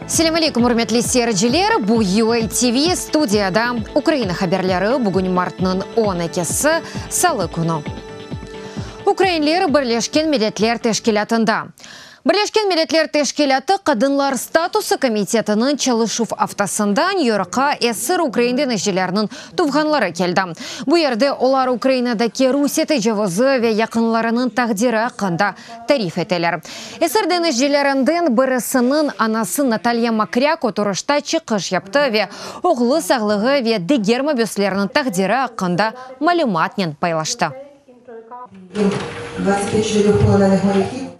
Selâm aleyküm, ürmetli seyirciler! Bu UA TV, studiyada Ukraina haberleri, bugün martnıñ 12-si, salı künü. Ukrainler Birleşken Milletler Teşkilâtında. Birleşken Milletler Teşkilâtı Qadınlar statusı komitetiniñ çalışuv aftasında Nyü-Yorkqa esir ukrain deñizcilerniñ tuvğanları keldi. Bu yerde olar Ukrainadaki Rusiye tecavuzı ve yaqınlarınıñ taqdiri aqqında tarif eteler. Esir deñizcilerinden birisiniñ anası Natalya Mokrâk oturışta çıqış yaptı ve oğlu sağlığı ve diger mabüslerniñ taqdiri aqqında malümatnen paylaştı.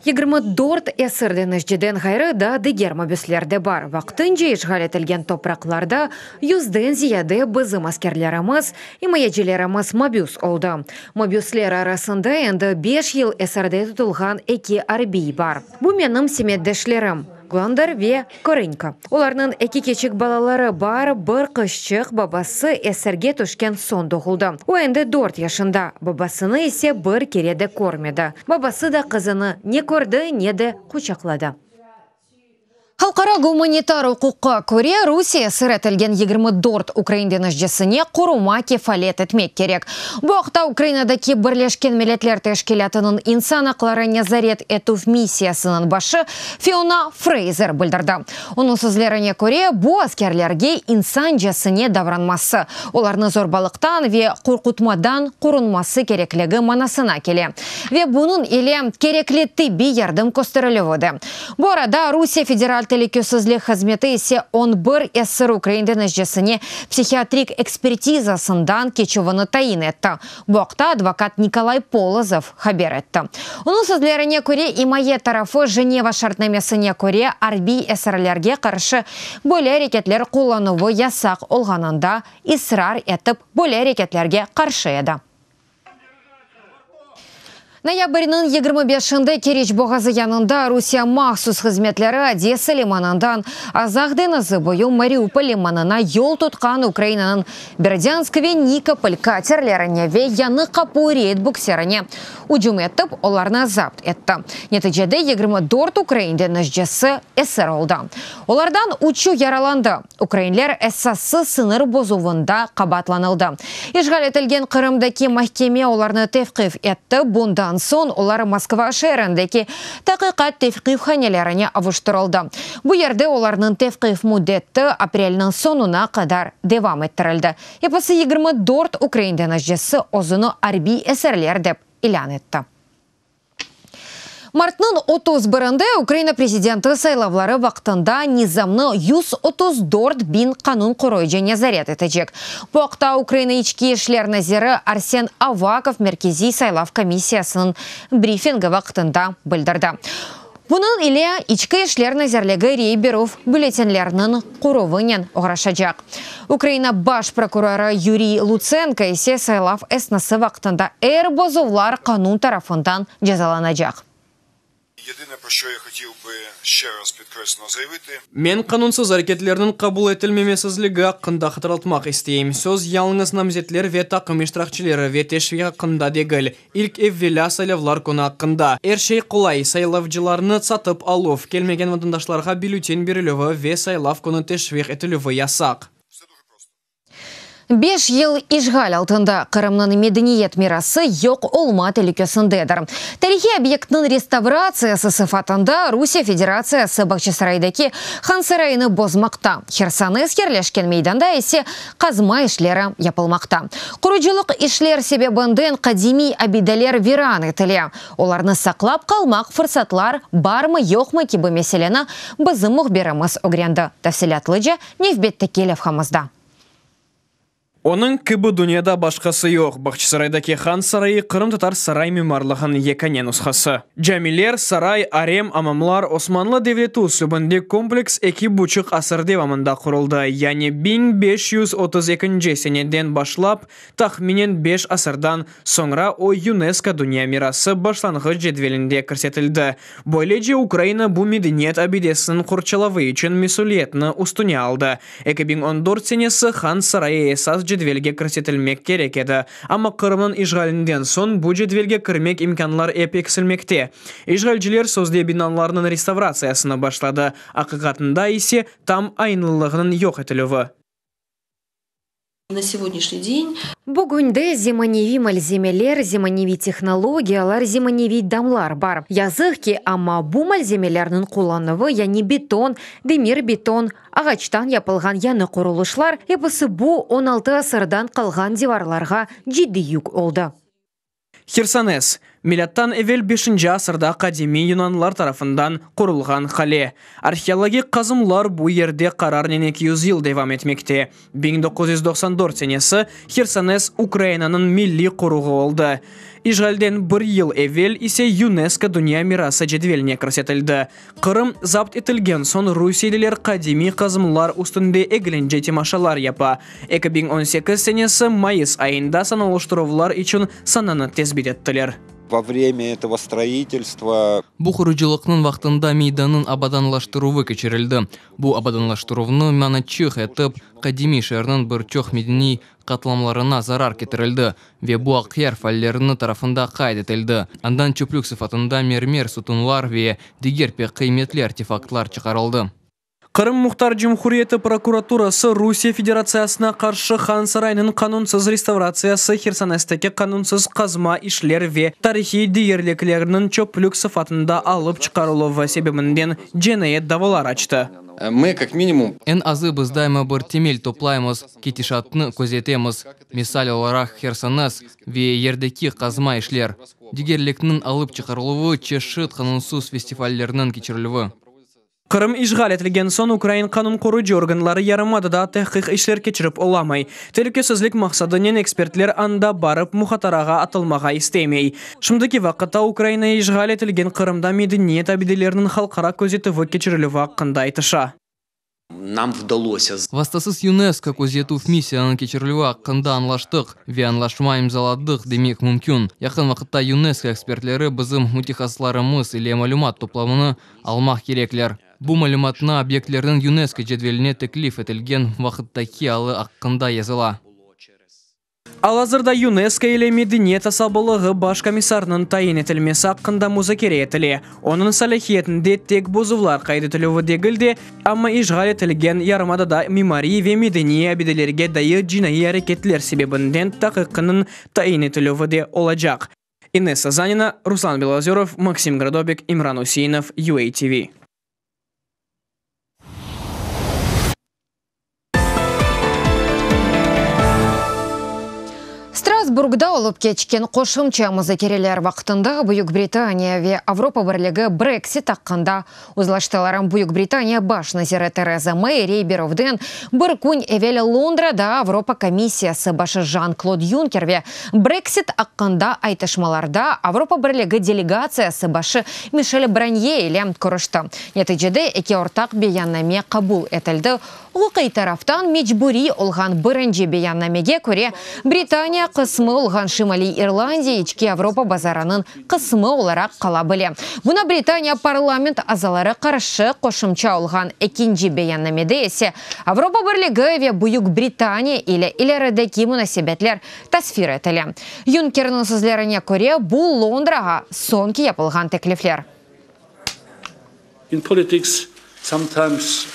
24 esir deñizciden ğayrı daa diger mabüsler de bar. Vaqtınca işğal etilgen topraqlarda yüzden ziyade bizim askerlerimiz, imayecilerimiz mabüs oldı. Mabüsler arasında endi beş yıl esirde tutulğan eki arbiy bar. Bu menim semetdeşlerim, Glonder ve Korınko. Olarnıñ eki kiçik balaları bar, bir qızçıq, babası esirge tüşken soñ doğuldı. O endi dört yaşında, babasını ise bir kere de körmedi. Babası da qızını ne kördi, ne de quçaqladı. Halqara gumanitar uquqqa köre, Rusiye esir etilgen 24 ukrain deñizcisine qoruma kefalet etmek kerek. Bu aqta Ukrainadaki Birleşken Milletler Teşkilâtınıñ insan aqları nezaret etüv missiyasınıñ başı Fiona Freyzer bildirdi. Onıñ sözlerine köre, bu askerlerge insancasine davranması, olarnı zorbalıqtan ve qorqutmadan qorunması kerekligi manasına kele. Ve bunıñ ile kerekli tibbiy yardım kösterilüvi de. Bu arada Rusiye Federal telükesizlik hızmeti ise 11 esir ukrain deñizcisine psihiatrik ekspertizasından keçüvini tayin etti. Bu aqta advokat Nikolay Polozov haber etti. Onıñ sözlerine köre, imaye tarafı Jeneva şartnamesine köre arbiy esirlerge qarşı böyle areketler qullanuvı yasaq olğanında israr etip, böyle areketlerge qarşı edi. Noyabrniñ 25-inde Keriç boğazı yanında Rusiye mahsus hızmetleri Odesa limanından Azaq deñizi boyu Mariupol limanına yol tutqan Ukrainanıñ Berdânsk ve Nikopol katerlerine ve Yañı Qapu reyd bukserine ücüm etip, olarnı zapt etti. Neticede 24 ukrain deñizcisi esir oldı. Olardan üçü yaralandı. Ukrainler esassız sıñır bozuvında qabaatlanıldı. İşğal etilgen Qırımdaki mahkeme olarnı tevqif etti, bundan soñ olar Moskva şeerindeki taqiqat tevqifhanelerine avuştırıldı. Bu yerde olarnıñ tevqif müddeti aprelniñ soñuna qadar devam ettirildi. Episi 24 ukrain deñizcisi özüni arbiy esirler dep ilân etti. Martnıñ 31-inde Ukraina prezidenti saylavları vaqtında nizamnı 134 biñ qanun qoruyıcı nezaret etecek. Bu aqta Ukraina İçki işler naziri Arsen Avakov Merkeziy saylav komissiyasınıñ brifingi vaqtında bildirdi. Bunıñ ile İçki işler nazirligi rey berüv bülletenleriniñ quruvınen oğraşacaq. Ukraina baş prokurorı Yuriy Lutsenko ise saylav esnası vaqtında er bozuvlar qanun tarafından cezalanacaq. Men qanunsız areketlerniñ qabul etilmemesizligi aqqında hatırlatmaq isteyim. Söz yalıñız namzetler ve taqım iştirakçileri ve teşviq aqqında degil, ilk evvelâ saylavlar künü aqqında. Er şey qolay, saylavcılarnı satıp aluv, kelmegen vatandaşlarğa bülletin berilüvi ve saylav künü teşviq etilüvi yasaq. Beş yıl işğal altında Qırımnıñ medeniyet mirası yoq olma telükesindedir. Tarihiy obyektniñ restavratsiyası sıfatında Rusiye Federatsiyası Bağçasaraydaki Han sarayını bozmaqta, Hersones yerleşken meydanda ise qazma işleri yapılmaqta. Qurucılıq işler sebebinden qadimiy abideler viran etile. Olarnı saqlap qalmaq fırsatlar barmı-yoqmı kibi meseleni bizim mühbirimiz ögrendi. Tafsilâtlıca nevbetteki levhamızda. Onıñ kibi dünyada başqası yoq. Bağçasaraydaki Han sarayı qırımtatar saray mimarlığınıñ yekâne nushası. Camiler, saray, arem, amamlar, Osmanlı devleti üslübinde kompleks eki buçuq asır devamında quruldı, yani 1532-nci seneden başlap, tahminen beş asırdan soñra o UNESCO Dünya mirası başlanğıç cedvelinde kirsetildi. Böylece Ukraina bu medeniyet abidesiniñ qorçalavı içün mesüliyetni üstüne aldı. 2014 senesi Han sarayı esas. cedvelge kirsetilmek kerek edi. Amma Qırımnıñ işğalinden soñ bu cedvelge kirmek imkânlar ep eksilmekte. İşğalciler sözde binalarnıñ restavratsiyasını başladı, aqiqatında ise, tam aynılığınıñ yoq etilüvi. Bugünde zemaneviy malzemeler, zemaneviy tehnologiyalar, zemaneviy damlar bar. Yazıq ki, amma bu malzemelerniñ qullanuvı, yani beton, demir-beton, ağaçtan yapılğan yañı qurulışlar, episi bu 16 asırdan qalğan divarlarğa ciddiy yük oldı. Hersones, milâttan evel beşinci asırda qadimiy yunanlar tarafından qurulğan qale. Arheologik qazımlar bu yerde qararnen 200 yıl devam etmekte. 1994 senesi Hersones Ukrainanıñ milliy qoruğı oldı. İşğalden bir yıl evel ise UNESCO Dünya mirası cedveline kirsetildi. Qırım zapt etilgen soñ rusiyeliler qadimiy qazımlar üstünde eglence temaşalar yapa. 2018 senesi mayıs ayında sanalıştıruvlar içün sananı tesbit ettiler. Во время этого строительства Bu qurucılıqnıñ vaqtında meydannıñ abadanlaştıruvı keçirildi. Bu abadanlaştıruvnı manaçıq etip, qadimiy şeerniñ bir çoq medeniy qatlamlarına zarar ketirildi ve bu Aqyar faalleriniñ tarafında qayd etildi. Andan çöplük sıfatında mermer sutunlar ve diger pek qıymetli artefaktlar çıqarıldı. Qırım Muhtar Cumhuriyeti prokuraturası Rusiye Federatsiyasına qarşı Han saraynıñ qanunsız restavratsiyası, Hersonesteki qanunsız qazma işler ve tarihiy deyerliklerniñ çöplük sıfatında alıp çıqarıluvı sebebinden cinayet davalar açtı. Mı, kak minimum, Eñ azı biz daima bir temel toplaymız, ketişatnı közetemiz, misal olaraq Hersones ve yerdeki qazma işler, degerlikniñ alıp çıqarıluvı, çeşit qanunsız festivallerniñ keçirilüvi. Qırım işğal etilgen soñ ukrain qanun qorucı organları yarımadada tahqiq işler keçirip olamay. Telükesizlik maqsadınen ekspertler anda barıp muhatarağa atılmağa istemey. Şimdiki vaqıtta Ukraina işğal etilgen Qırımda medeniyet abideleriniñ halqara közetüvi keçirilüvi aqqında aytışa. Nam vdalosâ Vastasız UNESCO közetüv missiyanıñ keçirilüvi aqqında añlaştıq ve añlaşma imzaladıq demek mümkün. Yaqın vaqıtta UNESCO ekspertleri bizim mütehassıslarımız ile malümat toplamını almaq kerekler. Bu malümatnı obyektlerniñ UNESCO cedveline teklif etilgen vaqıttaki alı aqqında yazıla. Al-azırda UNESCO ile Medeniyet asabalığı baş komissarınıñ tayin etilmesi aqqında muzakere etile. Onıñ salâhiyetinde tek bozuvlar qayd etilüvi degil de, amma işğal etilgen yarımadada mimariy ve medeniy abidelerge dair cinaiy areketler sebebinden taqiqınıñ tayin etilüvi de olacaq. İnessa Zanina, Ruslan Belozörov, Maksim Gradobik, İmran Useinov, UATV. Strasburgda olıp keçken qoşumça muzakereler vaqtında Büyük Britaniya ve Avropa Birligi Brexit aqqında uzlaştılar. Büyük Britaniya baş naziri Tereza Mey rey berüvden bir kün evel Londrada Avropa komissiyası başı Jan-Klod Yunker ve Brexit aqqında aytışmalarda Avropa Birligi delegatsiyası başı Mişel Branye ile körüşti. Neticede eki ortaq beyanname qabul etildi. Uquqiy taraftan mecburiy olğan birinci beyannamege köre, Britaniya qısmı olğan Şimaliy İrlandiya içki Avropa bazarınıñ qısmı olaraq qala bile. Buna Britaniya parlament azaları qarşı qoşumça olğan ekinci beyannamede ise Avropa Birligi ve Büyük Britaniya ile ilerideki munasebetler tasfir etile. Yunkerniñ sözlerine köre, bu Londrağa soñki yapılğan teklifler. In politics, sometimes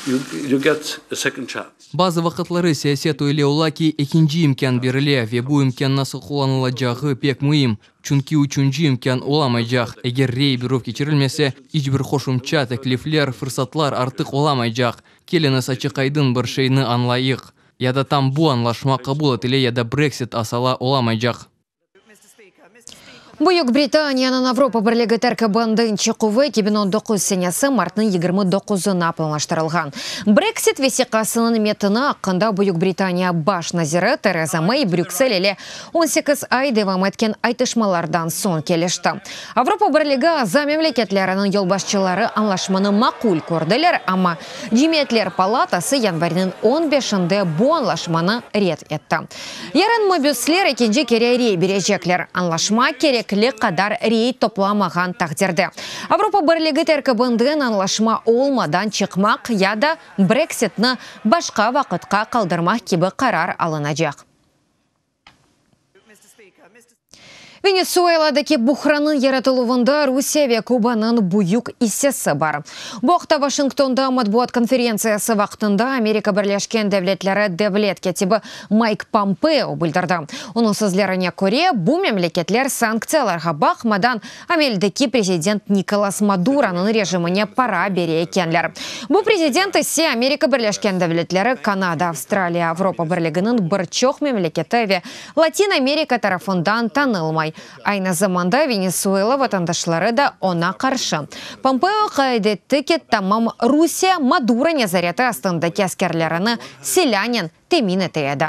you get a second chance. Bazı vaqıtları siyaset öyle ola ki, ekinci imkân berile ve bu imkân nasıl qullanılacağı pek müim, çünki üçünci imkân olamaycaq, eger rey berüv keçirilmese, iç bir qoşumça teklifler, fırsatlar artıq olamaycaq. Keliñiz açıq-aydın bir şeyni añlayıq, ya da tam bu añlaşma qabul etile ya da Brexit asala olamaycaq. Büyük Britaniyanıñ Avropa Birligi terkibinden çıquvı 2019 senesi martnıñ 29-na planlaştırılğan. Brexit vesiqasınıñ metini aqqında Büyük Britaniya baş naziri Tereza Mey Brüksel ile 18 ay devam etken aytışmalardan soñ kelişti. Avropa Birligi aza memleketleriniñ yolbaşçıları añlaşmanı maqul kördiler, amma Cemiyetler palatası yanvarniñ on beşinde bu añlaşmanı red etti. Yarın mabüsler ekinci kere rey berecekler, añlaşma kerekli qadar rey toplamağan taqdirde, Avropa Birligi terkibinden añlaşma olmadan çıqmaq ya da Brexitni başqa vaqıtqa qaldırmaq kibi qarar alınacaq. Venesueladaki buhrannıñ yaratıluvında Rusiye ve Kubanıñ büyük issesi bar. Bu aqta Washingtonda matbuat konferentsiyası vaqtında Amerika Birleşken Devletleri devlet kâtibi Mayk Pompeo bildirdi. Onıñ sözlerine köre, bu memleketler sanktsiyalarğa baqmadan, ameldeki prezident Nikolas Maduronıñ rejimine para bere ekenler. Bu prezident ise Amerika Birleşken Devletleri, Kanada, Avstraliya, Avropa Birliginiñ bir çoq memleketi ve Latin Amerika tarafından tanılmay. Aynı zamanda Venesuela vatandaşları da oña qarşı. Pompeo qayd etti ki, tamam Rusiye Maduro nezareti astındaki askerlerini silânen temin ete edi.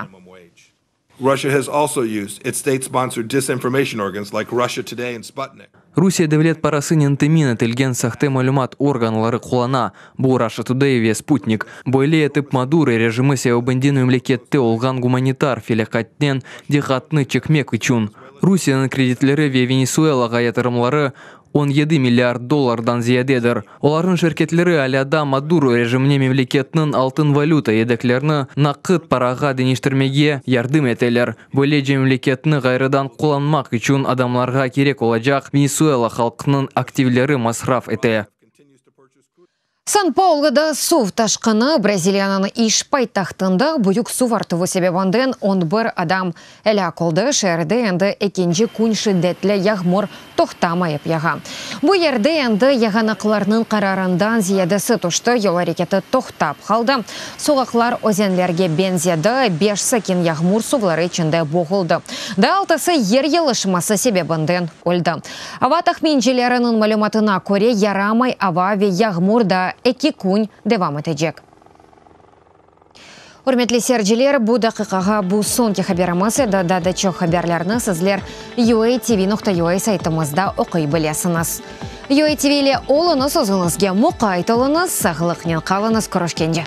Russia has also used its state-sponsored disinformation organs like Russia Today and Sputnik. Rusiye devlet parasınen temin etilgen sahte malümat organları qullana, bu Russia Today ve Sputnik. Böyle etip Maduro rejimi sebebinden memlekette olğan gumanitar felâketten diqqatnı çekmek içün. Rusiyeniñ kreditleri ve Venesuelağa yatırımları 17 milliard dollardan ziyadedir. Olarnıñ şirketleri alâ daa Maduro rejimine memleketniñ altın-valüta yedeklerini naqıt parağa deñiştirmege yardım eteler, böylece memleketni ğayrıdan qullanmaq içün adamlarğa kerek olacaq Venesuela halqınıñ aktivleri masraf ete. San-Pauluda suv taşqını, Braziliyanıñ iş paytahtında büyük suv artuvı sebebinden 11 adam elâk oldı, şeerde endi ekinci kün şiddetli yağmur toqtamayıp yağa. Bu yerde endi yağanaqlarnıñ qararından ziyadesi tüşti, yol areketi toqtap qaldı, soqaqlar özenlerge beñzedi, beş sakin yağmur suvları içinde boğuldı, daa altısı yer yılışması sebebinden öldi. Ava tahmincileriniñ malümatına köre, yaramay ava ve yağmur daa eki kün devam etecek. Ürmetli seyirciler, bu daqiqağa bu soñki haberimiz edi. Daa da çoq haberlerni sizler UATV.UA saytımızda oquy bilesiñiz. UATV ile oluñız, özüñizge muqayt oluñız, sağlıqnen qalıñız, körüşkence!